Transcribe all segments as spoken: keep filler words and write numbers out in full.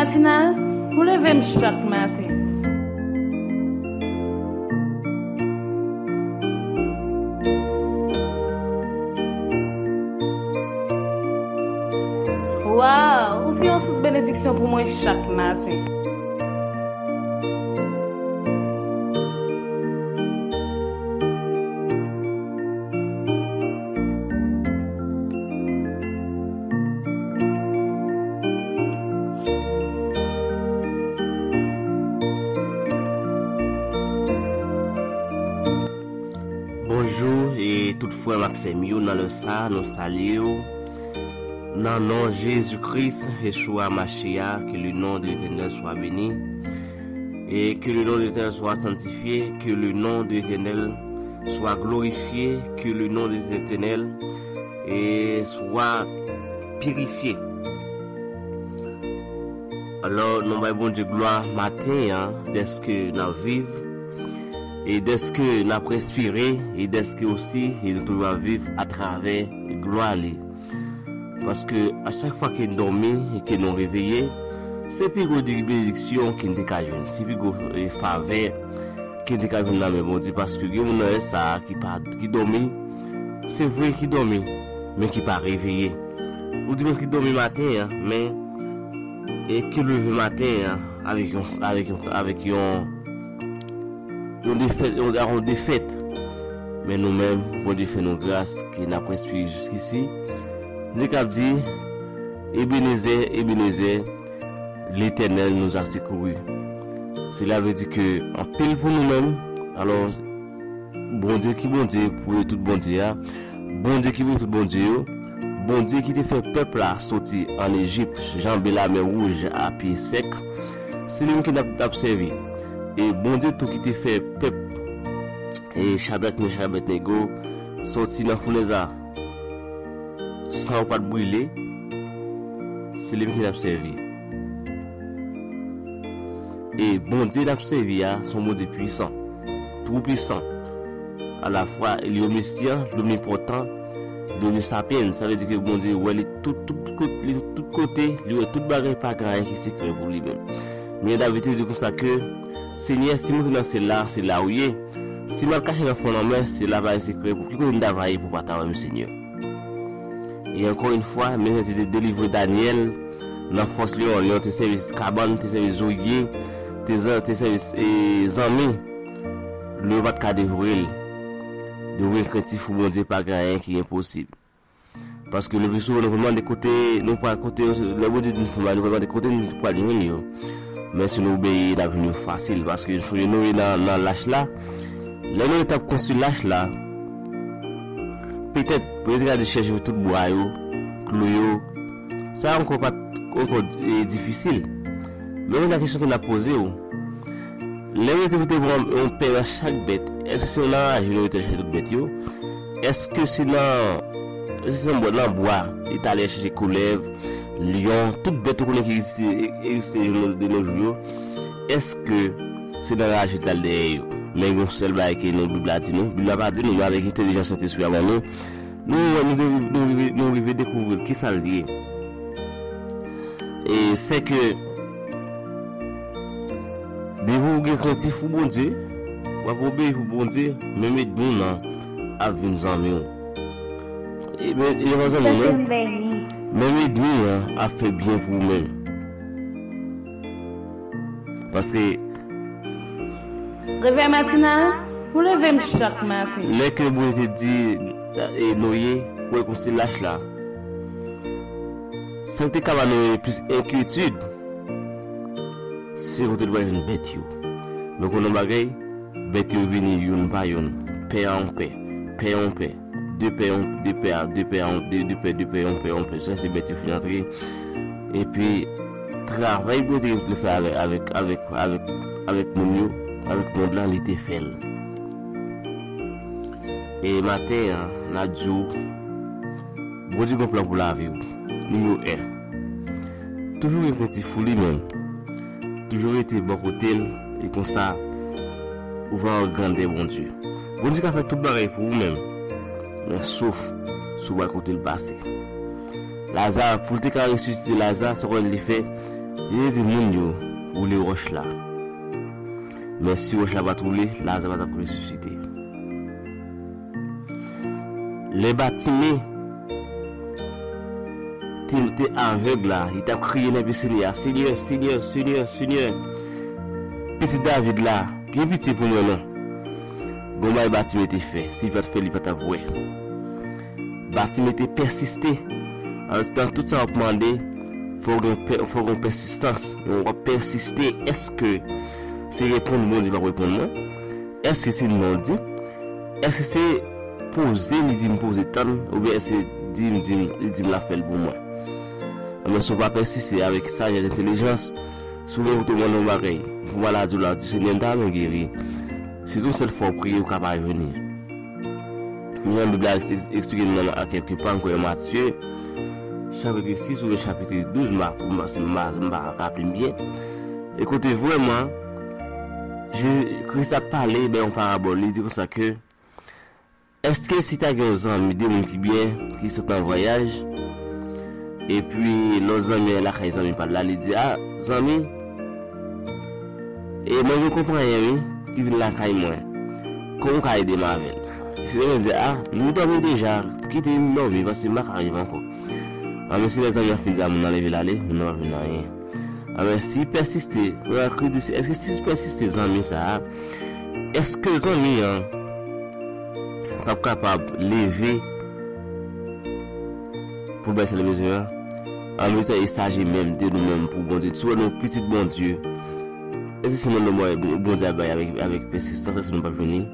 Tina, ou leve m chak maten. Waw, ou se yon sous benediksyon pou mwen chak maten. Bonjou, e tout frè m ak sè m yo nan lè sa, nou salye w. Nan non Jezi Kris, Yeshua Mashiach, que le nom de l'Éternel soit béni, et que le nom de l'Éternel soit sanctifié, que le nom de l'Éternel soit glorifié, que le nom de l'Éternel, eh, soit purifié. Alò, nou bay Bondye glwa maten an, dèske n ap viv, e dèske n ap respire, e dèske osi, e nou toujou ap viv atravè glwa li. Paske a chak fwa ke n dòmi e ke nou reveye, se pi gwo di-, benediksyon ke n te ka jwenn, se pi gwo, e, favè ke n te ka jwenn nan men Bondye, paske gen moun nan lè sa a ki pa, ki dòmi, se vre ki dòmi, men ki pa reveye. Ou di moun ki dòmi maten an, men, e ki leve maten an avèk yon, avèk yon, avèk yon, yon defèt, yon, yon defèt. Men nou menm, Bondye fè nou gras ke n ap respire jiskisi. Li k ap di, Ebenezè, Ebenezè, Letènèl nous a secourus. Sela vle di ke anpil pou nou menm. Alò, Bondye ki Bondye pou yo tout Bondye a, Bondye ki pou yo tout Bondye yo, Bondye ki te fè pèp la soti ann Ejip, janbe lamè wouj a pye sèk, se li menm ki n ap, n ap sèvi. E Bondye tou ki te fè pèp, e Chadrak, Mechak, Abèdnego soti nan founèz la san yo pa t brile, se li menm ki n ap sèvi. E Bondye n ap sèvi a, se yon Bondye pwisan, two pwisan. Alafwa, li omnisyan, li omnipotan, li omnisapiens. Sa vle di ke Bondye wè li tout, tout, tout, li tout kote, li wè tout bagay, pa gen anyen ki sekrè pou li menm. Men David te di konsa ke, Senyè, si m monte nan syèl la, se la ou ye. Si m al kache nan fon lanmè, se la pa gen sekrè pou, ki kote m ta va ye pou pa ta wè m, Senyè? E ankò yon fwa, men te, te delivre Danyèl nan fòs lyon, lyon te sèvi kabann, te sèvi zorye, te, zan- te sèvi, e, zanmi. Lyon pa t ka devore l. Depi w enkrentif pou Bondye, pa gen anyen ki enposib. Paske le pli souvan, nou pral mande kote, nou pral kote, lè Bondye di n fè mal, nou pral mande kote nou pral jwenn yo. Men si nou obeye, n ap jwenn yo fasil. Paske sonje nou ye nan, nan lach la. Lè nou t ap konstwi lach la, petèt, Bondye te ka di chèche tout bwa yo, klou yo. Sa ankò pa t ankò, e, difisil. Men yon kesyon ke n ap poze w. Lè yo te pou te pran yon pè nan chak bèt, èske se nan raje yo te chèche tout bèt yo? Èske se nan, èske se nan bwa, nan bwa, yo t ale chèche koulèv, lyon, tout bèt ou konnen ki egziste, egziste de nos jours yo? Èske se nan raje yo t al dèyè yo? Men yon sèl bagay ke nou, Bib la di nou, Bib la pa di nou, men avèk entèlijans Sentespri a ban nou, nou wè, nou, nou, nou rive, nou rive dekouvri l. Kisa l ye? E se ke depi w gen krentif pou Bondye, w ap obeyi pou Bondye, menm ènmi w nan ap vin zanmi w. E men, e pa zanmi w, non. Menm ènmi w nan ap fè byen pou ou menm. Paske Revèy matinal, ou leve m chak maten. Lè ke Bondye te di, e, Noye, wè konsi lach la. Sa k te ka ba Noye plis enkyetid, se kote l pral jwenn bèt yo. Men konnen bagay, bèt yo vini youn pa youn, pè an pè, pè an pè, de pè an, de pè a, de pè an, de, de pè, de pè, yon pè, yon pè. Sa se bèt yo fin antre. Epi, travay Bondye te fè avèk, avèk, avèk, avèk, avèk moun yo, avèk mond lan, li te fè l. E maten an, n a di w, Bondye gen plan pou lavi w. Nimewo en. Toujou gen krentif pou li menm. Toujou rete bò kote l, e konsa, ou va wè grandè Bondye. Bondye ka fè tout bagay pou ou menm. Men sof si w pa kote l pase. Laza, pou l te ka resisite Laza, sa w kwè l te fè? Li te di moun yo, woule wòch la. Men si wòch la pa t woule, Laza pa t ap resisite. Lè Batime te, te avèg la, li t ap kriye nan pye Senyè a, Senyè, Senyè, Senyè, Senyè, Pitit David la, gen pitye pou mwen non. Gon bagay Batime te fè, si li pa t fè, li pa t ap wè. Batime te pèsiste. Alò, nan tout sa w ap mande, fò w gen pè-, fò w gen pèsistans. W ap pèsiste, èske se reponn Bondye p ap reponn mwen? Èske se non l di? Èske se poze li di m poze tann? Oubyen èske di m, di m, li di m l ap fè l pou mwen? Anben, si w pa pèsiste avèk sajès, entèlijans, si w gen pou w mande yon bagay, pou maladi w la, w di, Senyè, m ta renmen geri. Si se yon sèl fwa w priye, ou ka pa jwenn li. Jan Bib la eks-, eks-, eksplike nou nan kèlke pa, m kwè Matye, chapit sis oubyen chapit douz, m pa, m pa, m pa, m pa raple m byen. E kote vrèman, Je-, Kris ap pale, bay yon parabòl, li di konsa ke, èske si ta gen yon zanmi, de moun ki byen, ki sot nan vwayaj, epi lòt zanmi an lakay zanmi pa l la, li di, a, zanmi, e mwen gen konpanyen, wi, ki vin lakay mwen. Kòman w ka ede m avè l? Si zanmi an di, a, nou dòmi deja, kite m dòmi, paske m pa ka rive ankò. Anben, si lè zanmi an fin di a moun nan leve l ale, moun nan pa vin anyen. Anben, si pèsiste, Kris di, èske si pèsiste zanmi sa a, èske zanmi an p ap kapab leve pou l bay sa l bezwen an? An menm tan, il s'agit menm de nou menm pou Bondye. Si w wè nou pitit Bondye, èske se mwen nou bay Bondye ap bay avèk, avèk pèsistans, èske nou p ap jwenn li?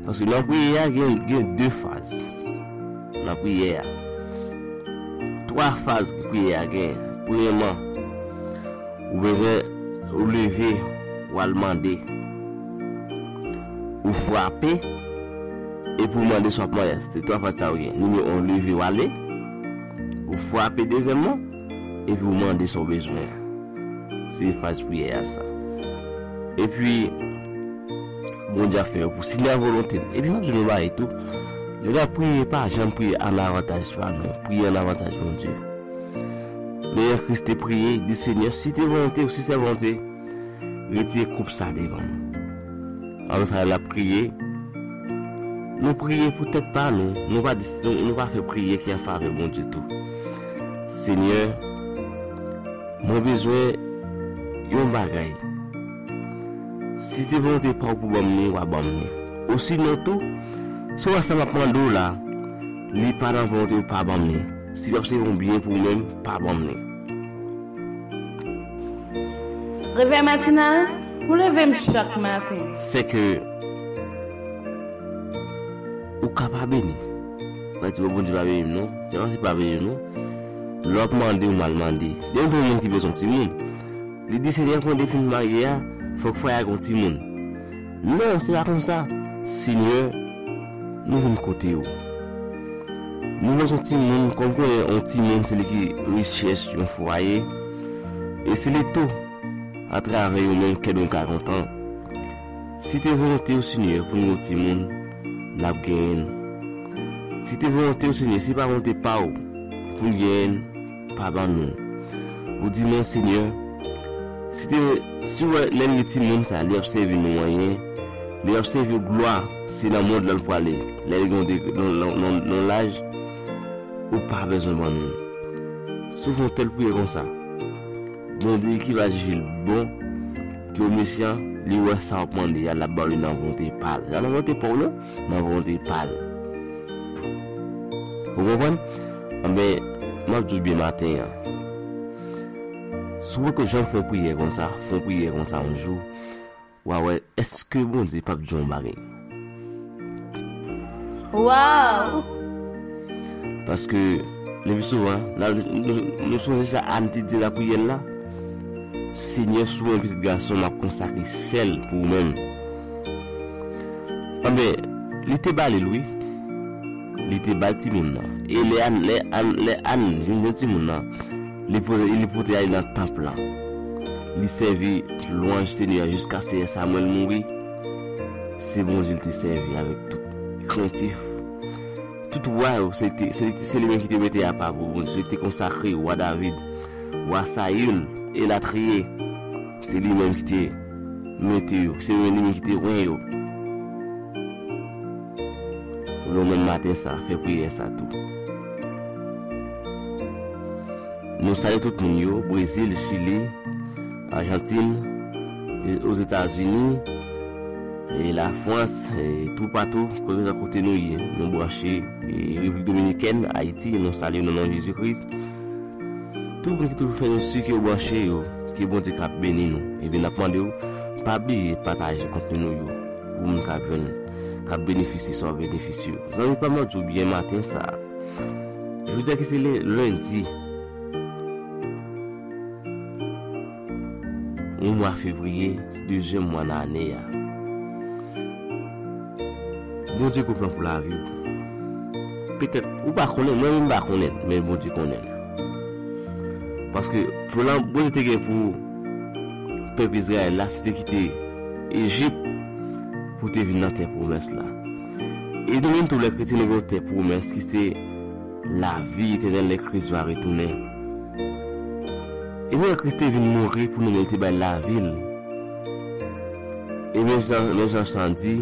Paske nan priyè a, gen, gen de faz. Nan priyè a. Twa faz ki priyè a gen. Premyèman, ou bezwen ou leve, w al mande. Ou frape, epi w mande sa w ap mande. Se twa faz sa yo gen. Nimewo en, leve, w ale. Ou frape dezyèmman, epi w mande sa w bezwen an. Se faz priyè a sa. Epi, Bondye ap fè yo pou Senyè a volonte l. Epi m ap di nou bagay tou. Lè n ap priye, pa janm priye an avantaj pa nou. Priye an avantaj Bondye. Lè Kris te priye, li di, Senyè, si te volonte w, si se volonte, retire koup sa devan m. Anben, fè n ap priye. Nou priye pou tèt pa nou. Nou pa di, nou, nou pa fè priyè ki an favè Bondye tou. Senyè, mwen bezwen yon bagay. Si se volonte pa w pou ban m li, w a ban m li. Osinon tou, si w wè sa m ap mande w la, li pa nan volonte w, pa ban m li. Si l ap se yon byen pou w menm, pa ban m li. Revèy matinal, ou leve m chak maten. Se ke ou ka pa beni. Ou ka di, bon, Bondye pa beni m non. Se pa se pa beni m non. Lè w ap mande, ou mal mande. Gen yon moun ki bezwen yon timoun. Li di, Senyè, pou mwen fin marye a, fòk fwaye a gen yon timoun. Non, se pa konsa. Senyè, nou vin kote w. Nou bezwen timoun, kòm konnen yon timoun, se li ki richès yon fwaye. E se li tou, atravè yo menm, kè nou ka kontan. Si te volonte w, Senyè, pou nou gen timoun, n ap genyen l. Si te volonte w, Senyè, si pa volonte pa w, pou n genyen l, pa ban nou. Ou di mwen, Senyè, si te, si w wè lè n gen timoun sa, li ap sèvi nou anyen, li ap sèvi w glwa, se nan mond lan l prale. Lè li gen yon de-, nan, nan, nan, nan laj, ou pa bezwen ban nou. Souvantèl priye konsa. Bondye ki va jije l bon, ki omnisyan, li wè sa w ap mande a, l ap ba w li nan volonte pa l. Se pa nan volonte pa w non, nan volonte pa l. Ou konprann? Anben, m ap di w byen maten an. Si w poko janm fè yon priyè konsa, fè yon priyè konsa yon jou, w a wè, èske Bondye p ap di w yon bagay? Waw! Paske, lepi souvan, n ap, nou, nou sonje sa Ann te di nan priyè l la, Senyè, si w renmen pitit gason m, m ap konsakre sèl pou ou menm. Anben, li te ba li l, wi. Li te ba l timoun nan. E lè Ann, lè Ann, lè Ann vin jwenn timoun nan, li pote, li pote al nan tanp lan. Li sèvi lwanj Senyè a jiskaske Samwèl mouri. Se Bondye li te sèvi avèk tout krentif. Tout wa yo, se te, se, se li menm ki te mete apa pou Bondye. Se li te konsakre wa David, wa Sayil, elatriye. Se li menm ki te mete yo, se li menm ki te wen yo. Lè w menm maten sa, fè priyè sa tou. Nou salye tout moun yo, Brezil, Chili, Ajantin, e Ozetazini, e Lafrans, e toupatou, kèlkeswa kote nou ye, nou branche, e Repiblik Dominikèn, Ayiti, nou salye w nan non Jezi Kris. Tout moun ki toujou fè nou si ke yo branche yo, ke Bondye k ap beni nou. Ebyen, n ap mande w, pa bliye pataje kontni nou yo pou moun k ap jwenn, k ap benefisye sa w ap benefisye yo. Zanmi pa m, mwen di w byen maten sa a. Jodi a ki se le-, lendi yon mwa fevriye, dezyèm mwa nan ane a. Bondye gon plan pou lavi w. Petèt ou pa konnen, mwen menm m pa konnen, men Bondye konnen. Paske plan Bondye te gen pou pèp Izrayèl la, se te kite Ejip pou te vin nan tè pwomès la. E nou menm tou, lè kretyen, nou gen yon tè pwomès ki se lavi etènèl lè Kris va retounen. Ebyen, Kris te vin mouri pou nou, men li te bay lavi l. E men Jan, men Jan san di,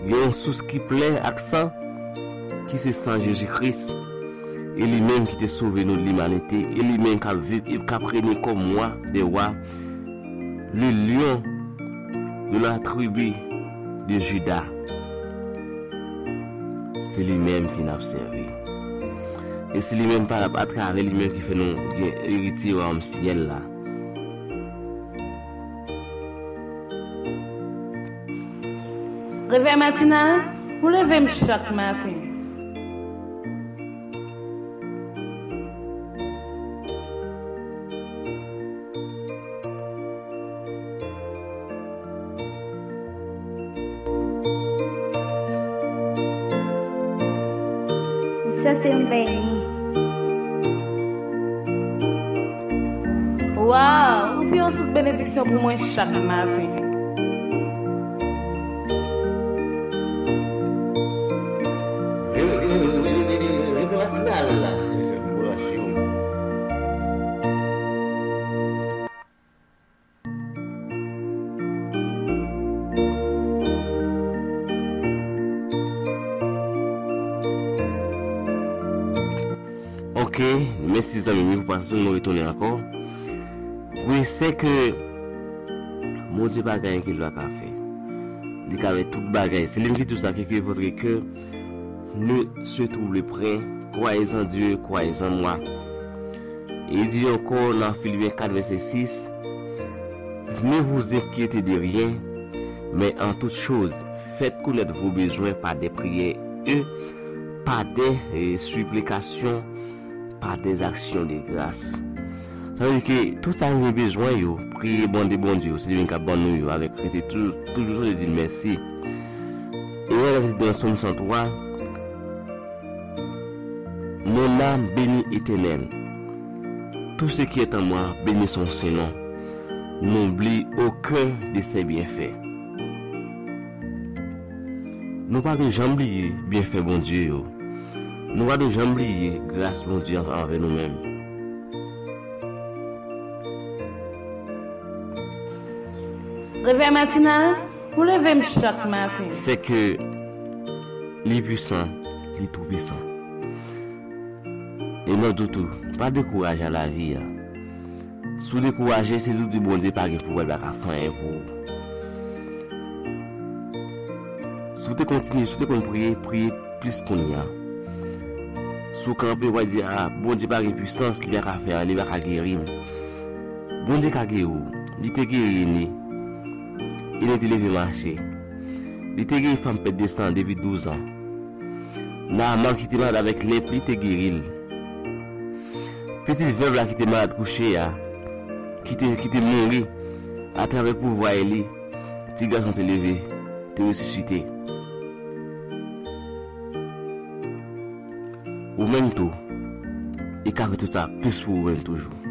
gen yon sous ki plen ak san, ki se san Jezi Kris. E li menm ki te sove nou de limanite, e li menm k ap viv e k ap renye kòm wa dè wa, le lion de la tribu de Juda. Se li menm ki n ap sèvi. E se li menm, pa, atravè li menm ki fè nou gen eritye wayòm syèl la. Revèy matinal, ou leve m chak maten. M santi m beni. Waw, ou se yon sous benediksyon pou mwen chak maten. Revèy matinal la. Branche w. Ok, mèsi zanmi m pou pasyans nou, nou retounen ankò. Wi, se ke Bondye pa gen anyen ke l pa ka fè. Li ka fè tout bagay. Se li menm ki di sa, que, que votre cœur ne se trouble point, croyez en Dieu, croyez en moi. E li di ankò nan Filipyen kat vèsè sis, ne vous inquiétez de rien, mais en toute chose, faites connaître vos besoins par des prières et par des, eh, supplications, par des actions de grâce. Sa vle di ke tout sa nou gen bezwen yo, priye, mande Bondye, se li menm k ap ban nou yo, avèk rete toujou, toujou sonje di l mèsi. E wè nan Sòm san twa, Mon âme bénit l'Éternel. Tout ce qui est en moi bénit son saint nom. N'oublie aucun de ses bienfaits. Nou pa dwe janm bliye byenfè Bondye yo. Nou pa dwe janm bliye gras Bondye an-, anvè nou menm. Revèy matinal, ou leve m chak maten. Se ke li pwisan, li toupisan. E mwen di w tou, pa dekouraje a lavi a. Si w dekouraje, se di w di Bondye pa gen pou w, li pa ka fè anyen pou ou. Si w te kontinye, si w te konn priye, priye plis kounye a. Si w kanpe, w a di, "A, Bondye pa gen pwisans, li pa ka fè anyen, li pa ka geri m." Bondye ka geri w. Li te geri Eni. Eni te leve mache. Li te geri fanm pèd de san depi douz an. Naaman ki te malad avèk lèp, li te geri l. Pitit vèv la ki te malad kouche a, ki te, ki te mouri, atravè pouvwa Eli, ti gason te leve, te resisite. Ou menm tou, li ka fè tout sa plis pou ou menm toujou.